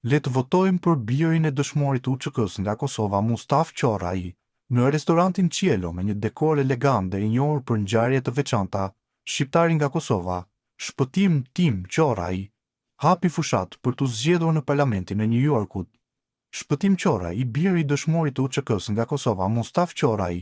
Le të votojmë për birin e dëshmorit të UÇK-së nga Kosova Mustafë Qorraj. Në restorantin Cielo me një dekor elegant dhe i njohur për ngjarje të veçanta, shqiptari nga Kosova, Shpëtim Tim Qorraj, hapi fushatë për t'u zgjedhur në Parlamentin e Nju Jorkut. Shpëtim Qorraj, i biri i dëshmorit të UÇK-së nga Kosova Mustafë Qorraj,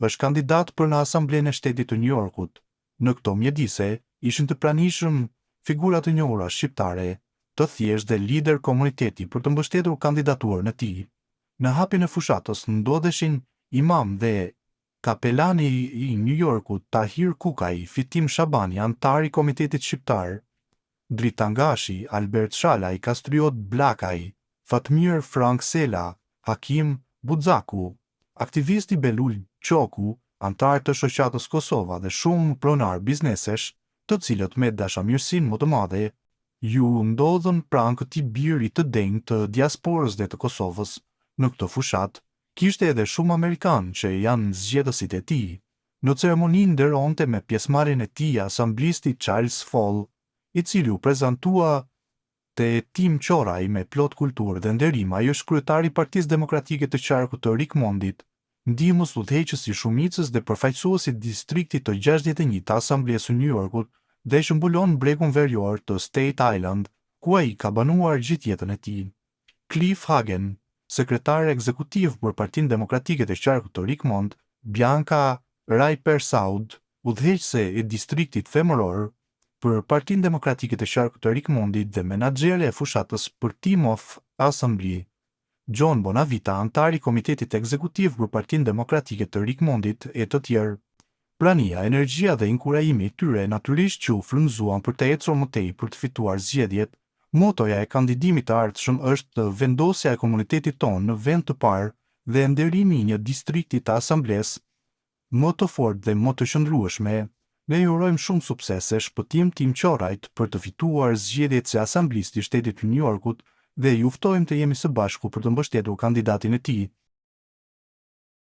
është kandidat për në Asamblenë e Shtetit të Nju Jorkut. Në këto mjedise ishin të pranishëm figura të njohura shqiptare, të thjeshtë dhe liderë komuniteti për të mbështetur kandidaturën e tij. Në hapjen e fushatës ndodheshin imam dhe kapelani i Nju Jorkut Tahir Kukaj, Fitim Shabani, anëtar i Komitetit Shqiptar, Dritan Gashi, Albert Shalaj, Kastriot Blakaj, Fatmir Frank Sela, Hakim Buxhaku, aktivisti Belul Qoku, anëtarë të Shoqatës Kosova dhe shumë pronarë biznesesh, të cilët me dashamirësinë më të madhe iu ndodhën pranë këtij biri të denjë të diasporës dhe të Kosovës. Në këtë fushatë, kishte edhe shumë amerikanë që janë zgjedhësit e tij. Në ceremoni nderonte me pjesëmarrjen e tij asamblisti Charles Fall, i cili u prezantua te Tim Qorraj me plot kulturë dhe nderim. Ai është kryetar i Partisë Demokratike të Qarkut të Richmondit, ndihmës udhëheqës i shumicës dhe përfaqësues i Distriktit të 61 të Asamblesë së Nju Jorkut dhe që mbulon bregun verior të State Island, ku ai ka banuar gjithë jetën e tij. Cliff Hagen, sekretar ekzekutiv për Partinë Demokratike të Qarkut të Richmond, Bianca Raipersaud, udhëheqëse e distriktit femëror për Partinë Demokratike të Qarkut të Richmondit dhe menaxhere e fushatës për Team of Assembly, John Bonavita, anëtar i Komitetit Ekzekutiv për Partinë Demokratike të Richmondit e të tjerë. Prania, energjia dhe inkurajimi i tyre natyrisht që u frymëzuan për të ecur më tej për të fituar zgjedhjet. Motoja e kandidimit të ardhshëm është vendosja e komunitetit tonë në vend të parë dhe nderimi i një distrikti të asamblesë më të fortë dhe më të qëndrueshme. Ne i urojmë shumë suksese Shpëtim Tim Qorrajt për të fituar zgjedhjet si asamblist i shtetit të Nju Jorkut dhe ju ftojmë të jemi së bashku për të mbështetur kandidatin e tij.